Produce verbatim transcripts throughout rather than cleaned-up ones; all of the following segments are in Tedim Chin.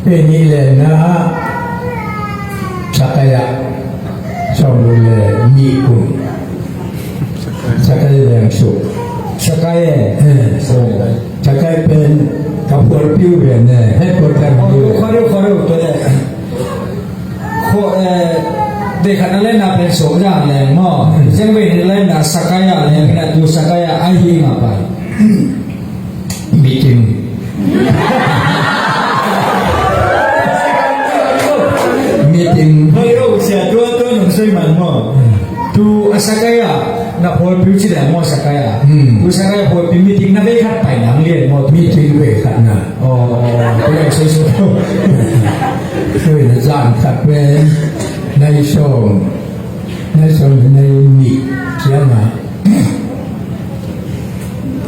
Kei nih lenna Sakai ah sawm le nih kum. Sakai leng suk. Sakai eh. Eh, Sakai pen ka phualpi uh pen eh, headquarter uh. Khual uh, khual uh, khual uh. Khual eh, veikhatna lenna pen sawm zang leng maw. Zeng veikhatna lenna Sakai ah leng na tu Sakai ah ahi ma pai. Meeting. Meeting. Hoi ro sia tua tua nong soi man maw. Tu a Sakai ah na phualpi uh ci leng maw Sakai ah. Hmm. Tu Sakai ah phualpi meeting na veikhat pai nang lian maw. Meeting veikhatna. Oh, tu leng soi soi. Soi na zan khat pen nai sawm. Nai sawm nai nih ciang ah.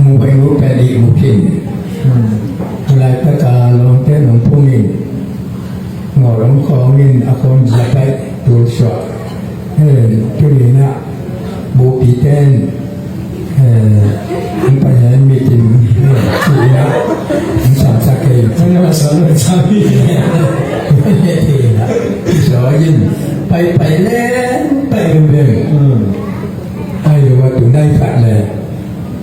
Mu pai mu pen ih mu khin. Lai taka lawmte nong phungin ngawlawm khawngin a khawm za paih tul suah. Tuni na bupi ten an pai hen mitin ci na an sam sa kei. An sam sa kei. Pai pai len pai len len. Ai lo wa tu nai khat le.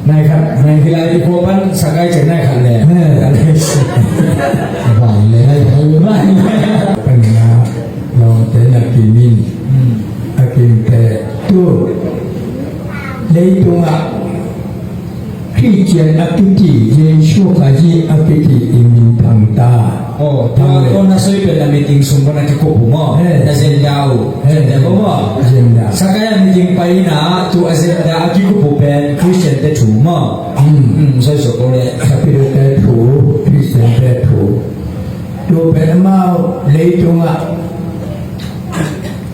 Nai khat, nai hilai di ko pan Sakai cek nai khat le. Bang le nai khat le. Pan na lawmte na kimin. A kimte tu leitungah Khristian a kiti, Jesu Khazih a kiti i minthang ta. Oh, tua, tua na soi pen na meeting sung pen na kikup uh maw? He. Na agenda uh. He. Agenda uh maw? Agenda. Sakai a meeting pai na tu agenda a kikup uh pen Khristian te thu maw? Hmm. Hmm, soi soi ko le. Khristian te thu, Khristian te thu. Tu pen amau leitungah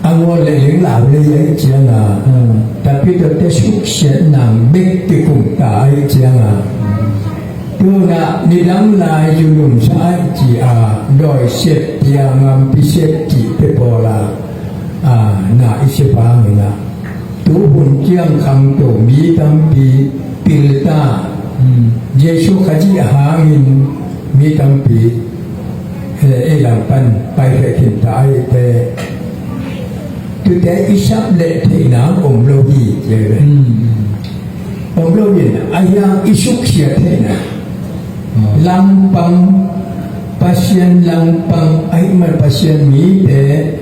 a ngawl le ling lau le ahi cianga. Hmm. Tapi tawh te suksiat nang bek kikum ta ahi cianga. Tuna nidang lai zunum sa ahi cia dawi siat tia ngampi siat cih te pawla. A, na i siat pangina. Tu hun ciang khangto mi tampi pilta. Hmm. Jesu Khazih a hangin mi tampi eh, ei lam pan pai khia khin ta ahi te. Tute i sap leh theihna om lo hi, ci ve. Hmm. Om lo hi, a hiang i suksia theihna. Hmm. Langpang, Pasian langpang, ahi man Pasian mite,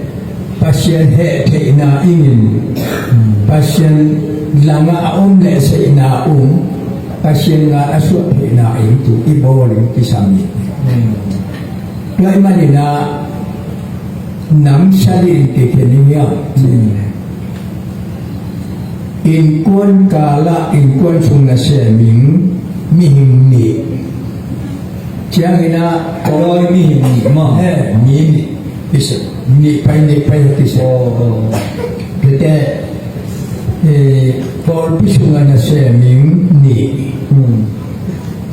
Pasian heh theihna ingin, hmm, Pasian langa a om leh seihna um, Pasian ngat a suah theihna in tu i bawl in kisam in. Hmm. Tua ahih manin ah namsal in kikhen hi a. Innkuan kala innkuan sung nasem in mihing nih. Ciangin ah a dawi mihing nih maw? He, mi nih. Kisa nih pai nih pai kisa. Oh, oh. Kite eh, pawlpi sungah nasem in nih. Hmm.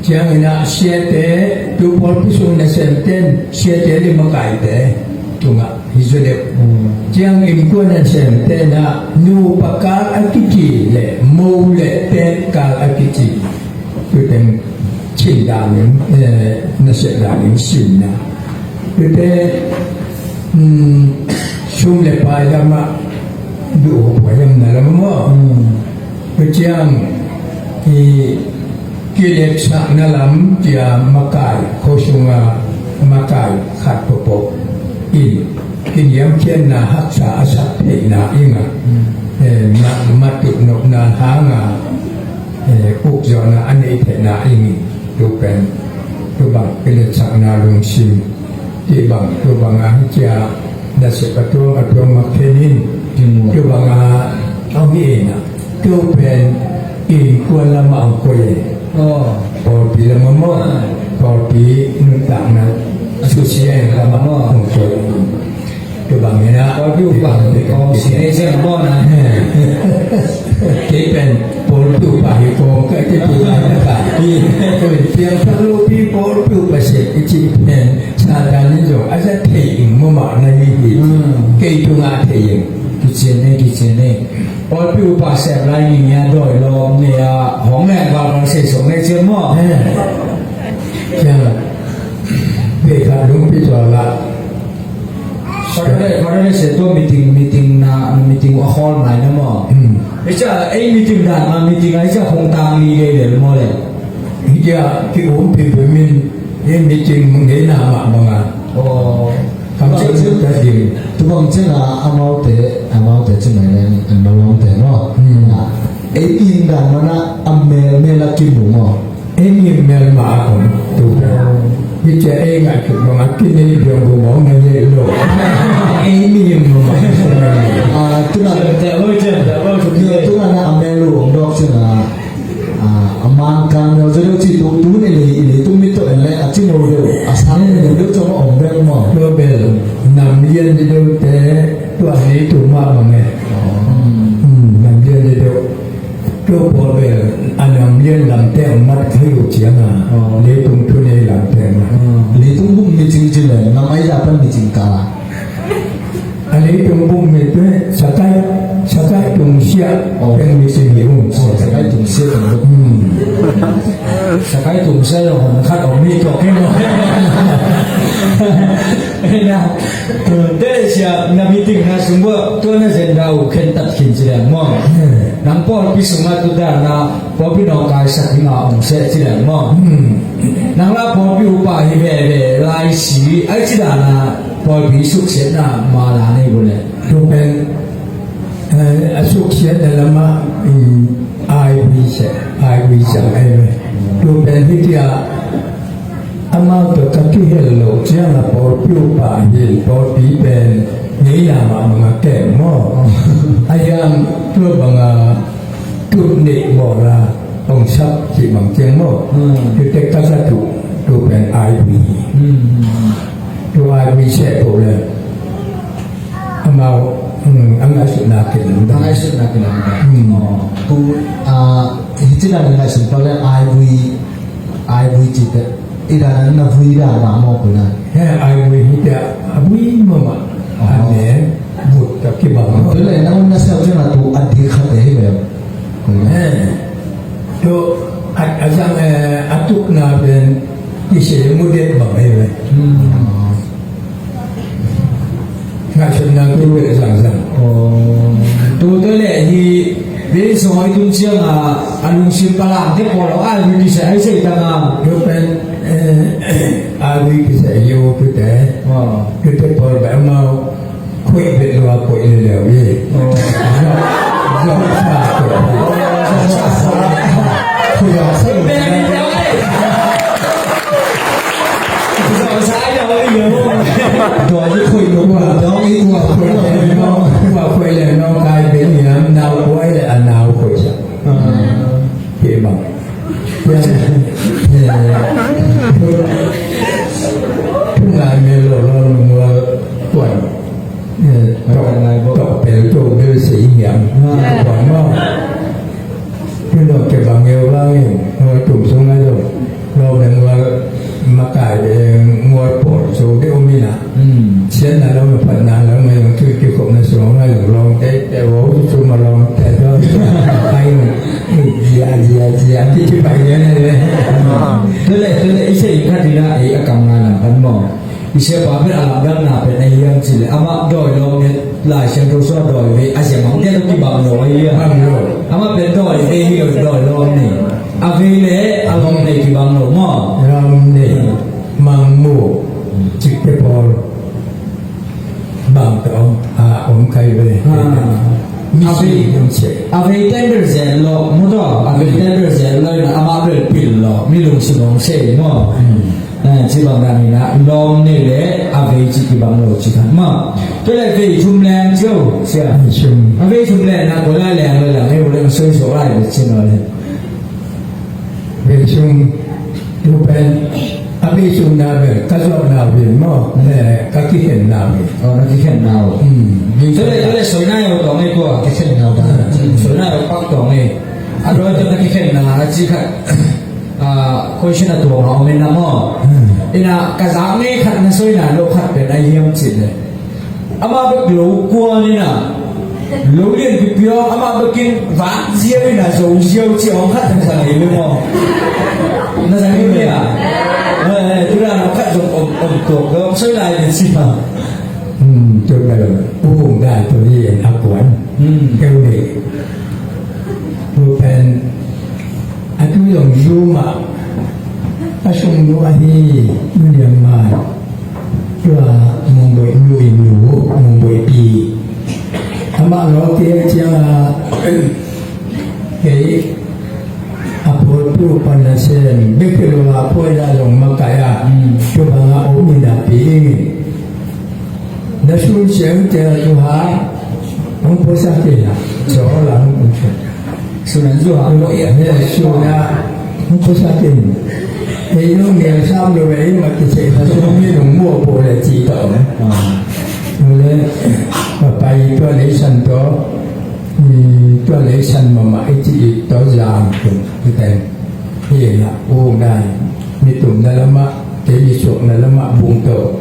Ciangin ah siate, tu pawlpi sung nasem ten siate le makaite tungah hi zaw deuh. Hmm. Ciang innkuan nasem ten ah nupa kal a kici le mo le pen kal a kici. Tuten cin danin, eh, nasem danin sinna. Tute, mm, sum le pai lamah duh pai lamna lam maw? Hmm. Tua ciang i kiletsakna lam tia makai, khuasunga makai khat pawpaw in kiniamkhiatna haksa a sak theihna inga, eh, ma, matut nopna hanga, eh, ukzawhna a neih theihna ingin tu pen, tu bang kiletsakna lungsim. Ti bang, tu banga hi cia nasep a tuam a tuam mak khenin. Tingmu. Tu banga a mi ina. Tu pen innkuan lama ang koi. Oh. Pawlpi lama maw. Ah. Pawlpi nuntakna susia in lama maw ang koi. Tu bang ina. Pawlpi upa. Kong si ne sia maw na. Kei pen pawlpi upa hi kong ka kei tu na ka. Piang pawlpi pawlpi upa se kei ci pen. Satan in zong a za thei in mawmawh na hi hi. Hmm. Kei tungah thei in. Kician e, kician e. Pawlpi upa sep lai ni nia dawi lawm nia hong leng gal gal sei song ne cian maw? He. Cian. Pei khat lungpi tua la. Saturday, Saturday se tua meeting, meeting na, meeting a hall mai na maw. Hmm. Ei cia, ei meeting dan ma meeting ai cia hong tang ni gei lel maw le. Ei cia, ki um pi pi min, ei meeting mun gei na ma banga. Oh. Kam cik cik ta ding. Tu bang cik a amaute, amaute cik mai le, an ma lawngte maw. Hmm. Ei meeting dan mana a mel, mel a kim bu maw. Ei ngim melmah a om tu. Hi cia ei ngaihsut bang a kinei biang bu mawng na ngei lo. Ei ngim melmah. Ah, tuna, tuna na a mel uh om dawk cina. Ah, a man kan mel zia deuh ci tu, tu ni lei, lei tu mit tawh en le a ci no deuh, a sang no deuh cawng a om deuh maw. Tua bel nam lian deuh te, tua ni tu mah bang e. Hmm, nam lian deuh. Tua pawl bel a nam lian lamte a mat kha uh cianga, leitung thunei lamte a mat. Leitung bung micing ci le, nam ai dah pan micing ka. A leitung bung mi te, sakai, sakai tung sia, peng micing hi um. Sakai tung sia tung bung. Sakai tung sia lo hon khat om mi tua kei lo. Ina, te sia na meeting na sung bo, tua na zen dau khen tat khin ci leng maw. Nang pawlpi sungah tu dan na pawlpi nawngkaisak ding a om seh ci leng maw. Nang la pawlpi upa hi veve lai si ai ci dan na pawlpi suksiatna ma la nei bu le. Tu pen, eh, a suksiatna lama, mm, ai bui seh, ai bui sang ai ve. Tu pen hi tia Amau tawh ka kihel loh ciang a pawlpi upa hi, pawlpi pen ngeina mahmah a kem maw? A hiang tua banga tut neih bawl a hong sap cih bang ciang maw? Tute ka za tuh, tu pen ai bui hi. Tu ai bui seh poh le amau a ngaihsutna kin. A ngaihsutna kin. Tu, ah, hih ci dan ngaihsun pah le ai bui, ai bui cih teh i dan na vui dan mah maw, koi na. He, ai vui hi teh a vui mahmah. A ne vut ka kibang. Tua le na um na sel ciang a tu a dik khat hi ve, koi na. He, tu a zang a tukna pen i se mu det bang hi ve. Ngaihsutna tu bel zangzang. Tute le hi, vei sung i tun ciang a, a lungsim palang te pawl a, a lui kisai ai sei tang a. Tu pen, eh, a lui kisai hi u tute. Tute pawl bel amau khoih bel lua khoih le leu hi. Zong sa khoih. Khoih a khoih. Dawng i khoih lo, dawng i khoih lo, khoih lo, khoih lo, kai bel hiam, nau kuai le a nau khoih sa. Kei bang. Phung ngai mel lo lo nung lo kuan. Tok, tok pel tok bel sei hiam. Kuan maw. Tun dong kei bang ngeu bang in, ngua tum sung a dong. Lo beng ngua makai beng ngua pawl so de um in a. Sian na lo ma phat na lo ma yong tui kikhop na sung a yong long te te wo tu ma long te do. Ai zia zia zia ti ti pai zia na le. Tule tule i se i khat i na i a kam ngai lam pan maw. I siapa pen a lamdangna pen a hiam cih leh amah dawi lawm hi, Lai Siangtho sung a dawi vei a siamah te tawh kibang lo a hiam? Bang lo. Amah pen dawi vei hi lo, dawi lawm nei. A vei le a lawm nei kibang lo maw? Lawm nei, mang mu, cikte pawl bang tawh om, a om kai ve. Ha. Mi si om se. A vei ten ber zel lo, mu tawh a vei ten ber zel lo in amah bel pil lo, mi lungsim om se maw? Hmm. Eh, ci bang dan in a lawm nei le a vei ci kibang lo ci kha maw. Tua le vei thum leng ci o, sia. Vei thum. A vei thum leng na ko lai leng lo leng ei u leng soi so lai le ci no le. Vei thum tu pen a vei thum na pen ka zuak na vei maw, le ka kikhen na vei. Oh, na kikhen na vei. Hmm. Tua le, tua le soi na yo tawng ei tua. Kikhen na vei. Hmm, soi na yo pak tawng ei. A dawi tua na kikhen na a ci khat. Ah, question a tuang a om in a maw. Hmm. Ina ka zak ngei khat na soi na lo khat pen a hiam cih leh. Amah bek lo kuan ina. Lo lian pipiaw amah bekin vak ziau ina zo ziau ci om khat na zang ei lo maw. Na zang ei lo ya. Tura na khat zong om, om tuak, om soi lai ni si ma. Hmm, tua bel, U Vung Dai tua hi en a kuan. Hmm. Keu ni. Tua pen, a tu zong Zoom ah, a sung nu ahi, nu niam mai. Tua Mungboih nu i nu, Mungboih pi. Amah lawngte ciang a, kei, a phual pu pan na sem, bek hi lo a phuai la zong makai a, mm, tua bang a om in a pi ing. Na sun siang te a zu ha, hong phuai sa kei na, so la hong phuai sa. Sun an zu ha, phuai a. He, sun a, hong phuai sa kei na. Hei nong nial sam lo, hei ma ki se, na sun mi nong mua phuai le ci ta om. Ah. Le, pa pai tua le san to. I tua lei san mahmah i cih i tua zang tung i ten. Hi na U Vung Dai, mi tumna lamah, kei mi suakna lamah bungto.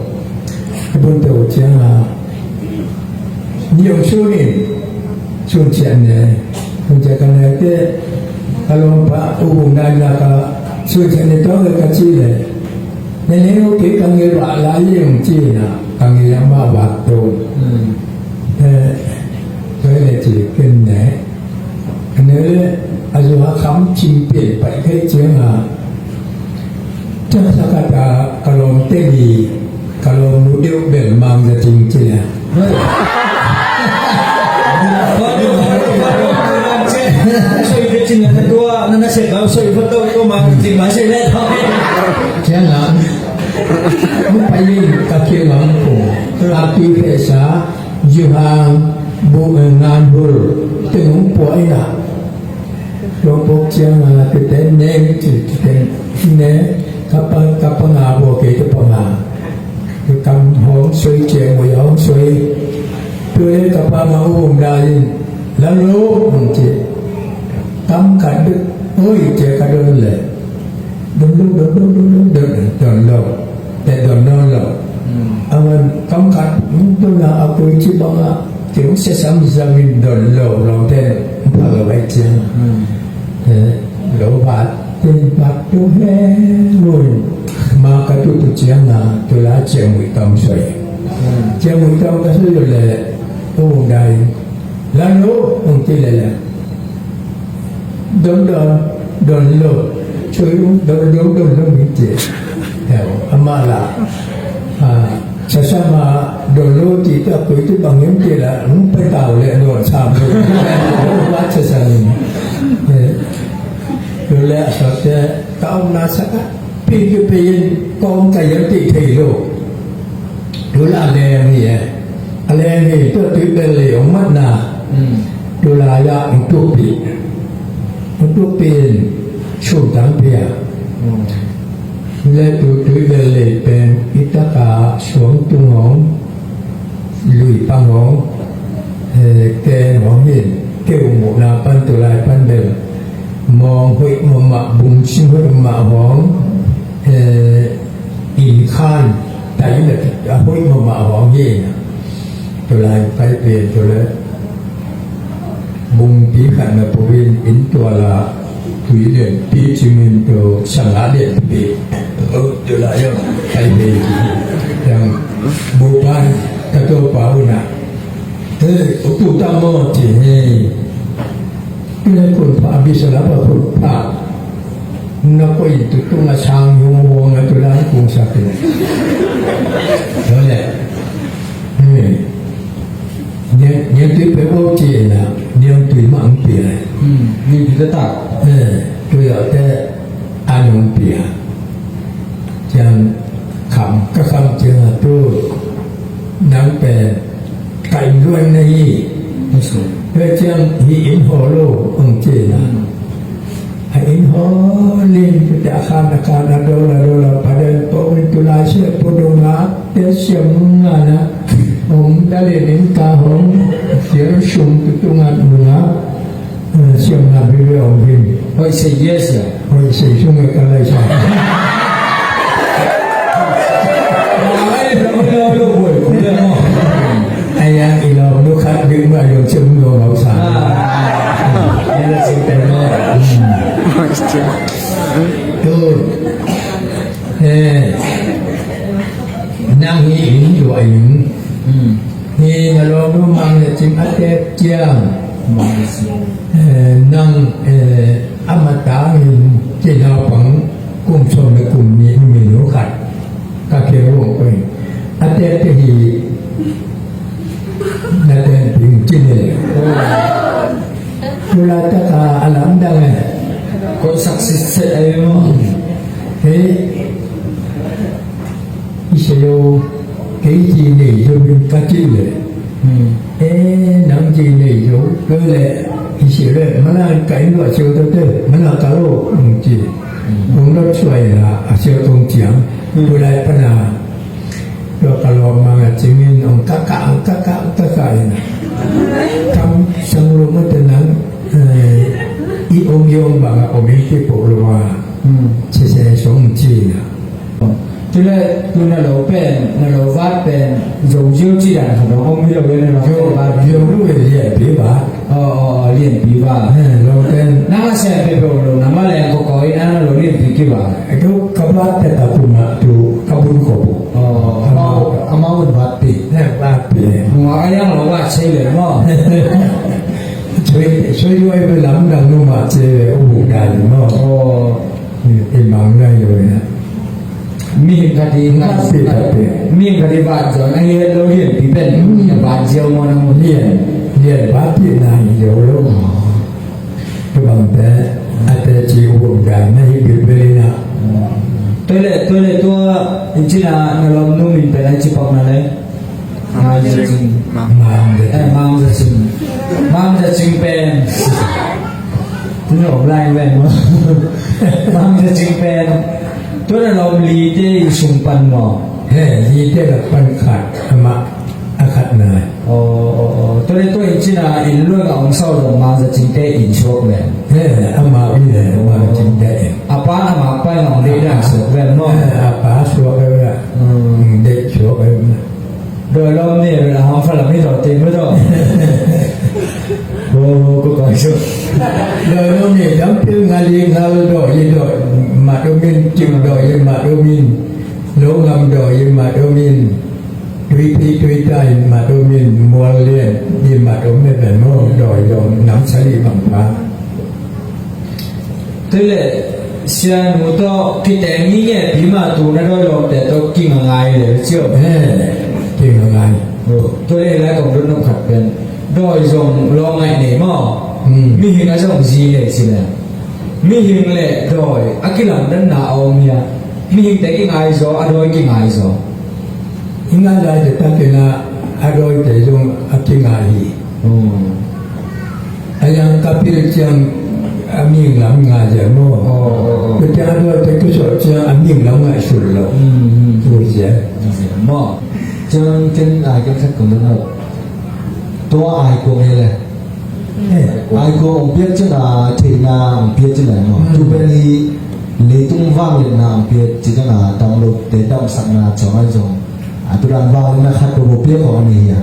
Bungto ciang a, ni ong sun in, sun cian ne, sun cian ka ne te, ka lawmpa U Vung Dai na ka, sun cian ne tua ka ci le. Ne ne u kei ka ngei rah lai ong ci na, ka ngei lamah vak to. Hmm. Eh, tua hi le ci ken ne. Ka ne le, a zu ha kham cing pian pai khai ciang a. Ciang sa ka ta ka lawm te li, ka lawm nu deuh bel mang za cing ci le. Hei. Soi te cin na tua, na na se ka soi fa to, to mang cin ma se le to. Ciang a. Hong pai in ka kiang a hong kong. A tui phe sa. Zuhang, bu, eh, ngan hul, teng hong pua ina. Lawng pok ciang a, tuten neng, tuten ne, kapa, kapa nga bua kei te pa nga. Kam hong soi ciang, bua hong soi. Tue kapa nga um da in, lalu, hong ci. Kam ka duk, oi, cia ka don le. Don lo, don lo, don lo, don lo. Te don lo lo. Hmm. A man kam khat, hmm, don a a kui ci bang a, te ung se sam zang in don lo, lo te, pa lo bai ciang. Hmm. Te, lo ba, te ba tu he, lo. Ma ka tu tu ciang a, tu la ciang mui tam soi. Hmm. Ciang mui tam ka soi le, tu dai. Lalu, ong ti le le. Don don, don lo. Chui ung, don lo, don lo mi ti. Heo, ama la. Ha, sa sa ma, don lo ti ta kui ti bang yem ti la, ung pe tau le, don sa mo. Wa sa sa ni. Eh, lo le, sa te, ka ong na sa ka. Pi ki pi yin, kong ka yem ti thei lo. Tua la a leng hi e. A leng hi tua tui bel lei ong mat na. Hmm. Tua la ya ong tuk pi. Ong tuk pi in sum tang pi a. Hmm. Le tu tui bel lei pen i taka suang tung hong, lui pang hong, eh, ken hong hin, keu mu na pan tu lai pan bel. Mong hoih mama bung sing hoih mama hong, eh, inn khan, tai na a hoih mama hong hi na. Tua lai pai pen tua le. Bung pi khat na pu in inn tua la tui den pi cing in tua sanga den pi. Tua lai yong pai pen. Yang bu pan ka tua pa u na. Hei, u tu ta mo ci hei. Tua le kun pha, a bi sa la pa kun pha. Na ko in tu tung a sang yung wong a tu la kung sa tu. Tua le. Hei. Niang, niang tui pe wo ci na, niang tui ma ang pi le. Hmm, niang tui ta ta. Hei, tu ya te, a niang pi a. Ciang kham, ka kham ciang a tu. Nang pen, Ka inn luang na hi. Yes, sir. Tua ciang hi inn haw lo, ong ci na. Hmm. A inn haw ling, tua a khan, a khan, a dol, a dol, a paden, pong in tu lai sia, pong dong a, te siam nga na. Ong da le ning ka hong, siam sum tu tu nga tu nga. Eh, siam na bi bi ong bi. Hoih sei yes ya. Hoih sei sung e ka lai sa. Ai, lo, lo, lo, lo, lo, lo. Ai, yang i lo, lo khat bi ma lo siam lo lo sa. Ah. Ai, lo siam lo. Hmm. Tu. Eh. Tua in, hi na lawm nu Mang Za Cing a teek ciang, nang a matang in ci naupang kum sawm le kum nih, minu khat ka khe wong ko in a teek te hi. Na ten ping ci ne. Tula taka a lamdang e. Ko sak sitset ai maw? Hei, i se lo, kei ci nei zo bin ka ci le. E, nang ci nei zo, ko le, i se le, mana ka in lo se lo te, mana ka lo, ci. Kong lo suai la, a se lo kong ciang, tula pana. Tua ka lawm Mang Za Cing in hong kakah, hong kakah, hong kakah in. Kam sang lu mah te nang, eh, i om i om bang a om in kipuak lo a. Sese song ci na. Tule, tu na lo pen, na lo vat pen, zo ziau ci dan khat hong om hi lo, na lo vat. Zo lu e lian pi vat. Aw, aw, aw, lianpi va. He, lo ten. Nang a sian peuhpeuh lo, nang mah leng kawkawi nang lo lianpi ki va. Ka vat peuh ta kum ah tu ka bun khop uh. Aw, amau, amau un vat pi. He, vat pi. Nua ka yang lo vat sei le maw. Soi, soi luai peuh lamdang nu mah sei le uh dai maw. Aw. I mang nai lo na. Mihing khat i, mihing khat i vat zaw na hi het lo lianpi pen, vat ziau maw na maw? Lian, lian vat pi na hi ziau lo. Tua bang te, a te ci uh bang dan na hi bilbel na. Tua le, tua le tua, in ci na, na lawm nu min pen a ci pak na le. Mang Za Cing. Mang Za Cing. Eh, Mang Za Cing. Mang Za Cing pen. Tuni om lai ven maw. Mang Za Cing pen. Tua na lawm lite i sung pan maw. He, lite la pan khat, amah a khat na. Aw, aw, aw. Tua le tua in ci na in luang a om sau dong Mang Za Cing te in suak ven. He, amah ui le, Mang Za Cing te in. A pa amah pa in ong deih dan suak ven maw. He, a pa suak ven. Deih suak ven. Dawi lawm ni a hong fa lam hi tawh te mu tawh. Ko ko ko su. Dawi lawm ni dam pil ngal i ngal dawi i dawi mat om in, cing dawi i mat om in, lo ngam dawi i mat om in, tui pi tui tai mat om in, mual lian i mat om in, pen mo dawi lawm nam sali bang pa. Tua le, sianu tawh kiteng ni nge pi mah tu na dawi lawmte tawh kingangai le cio. He, kingangai. Tua le lai kong dot nop khat pen dawi zong lawm ngaih nei maw. Mihing a zong zi nei ci le. Mihing le dawi a kilamdanna a om hia. Mihingte kingai zaw, a dawi kingai zaw. I ngai lai te takin a dawi te zong a kingai hi. A yang ka pil ciang a ming lam ngai zia maw. Ka ciang a dawi te ka sawh ciang a ming lam ngai sul lo. Ui zia. Maw. Ciang ken ai ken khat kong dong lo. Tua ai kong he le. Ai kong ong piak ciang a theihna ong piak ciang a maw. Tu pen hi leitung vangliatna ong piak ciang a damlote damsakna ciang a zong. A tu dan vangliatna khat bobo piak kong a ni hi a.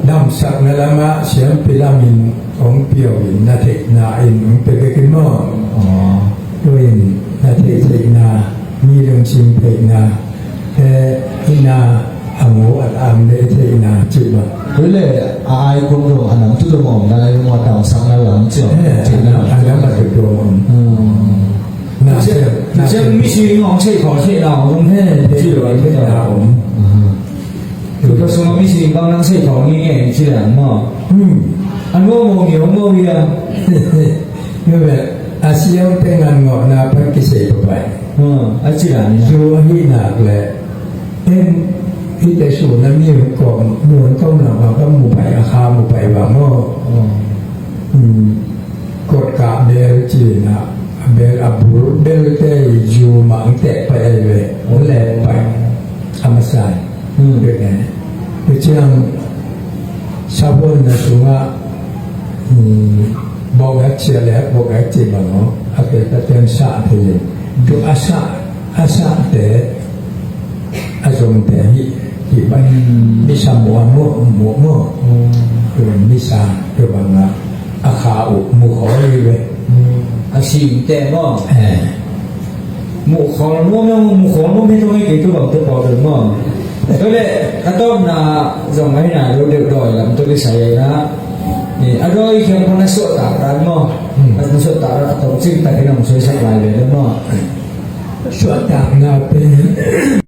Damsakna lamah siampi lamin hong piau in na theihna in hong pia bek in maw? Aw. Tu in na theih theihna, mi lungsim theihna, he ina a mu at am le theihna cih maw? Tu le a ai kuang zong a nam tu zong om na lai maw damsakna lam cih maw? He, theihna a nam a tu zong om. Hmm. Tuciang misi ngawng sei khaw sei na om he, ci lo ai thei na om. Tuka sung misi bang nang sei khaw ngi nge ci liang maw. A nuam maw ngi om maw ia. Nube a siang te ngan ngawh na pan kisei papai. A ci liang ni. Zu a hi nak le. Em, hite su na mi kawm, nuan kawm na ma ka mu pai a kha mu pai ba maw. Kotkah bel cina, a bel a bul bel te i zu mah ang tek pai ai ve, ang lek pai a masa ai. Dek ne. Tua ciang sabuan na sungah bawk ek cia lek bawk ek ci bang aw a tek a ten sa thei in. Tua a sa, a sa te a zongte hih, hih bang misa muan maw, muan maw. Tua misa tua bang a a kha uh mu khawl hi ve. A singte maw. Mu khawl maw, mu khawl maw, mi tung hi kei tua bang tua pau tua maw. Tua le, a tawpna zong a hi nai lo deuh dawi lam tawh kisai a hi na. A dawi khiang pan a suahtak dan maw? A suahtak dan a tawp cing takin hong suaisak lai ve le maw? Suahtakna pen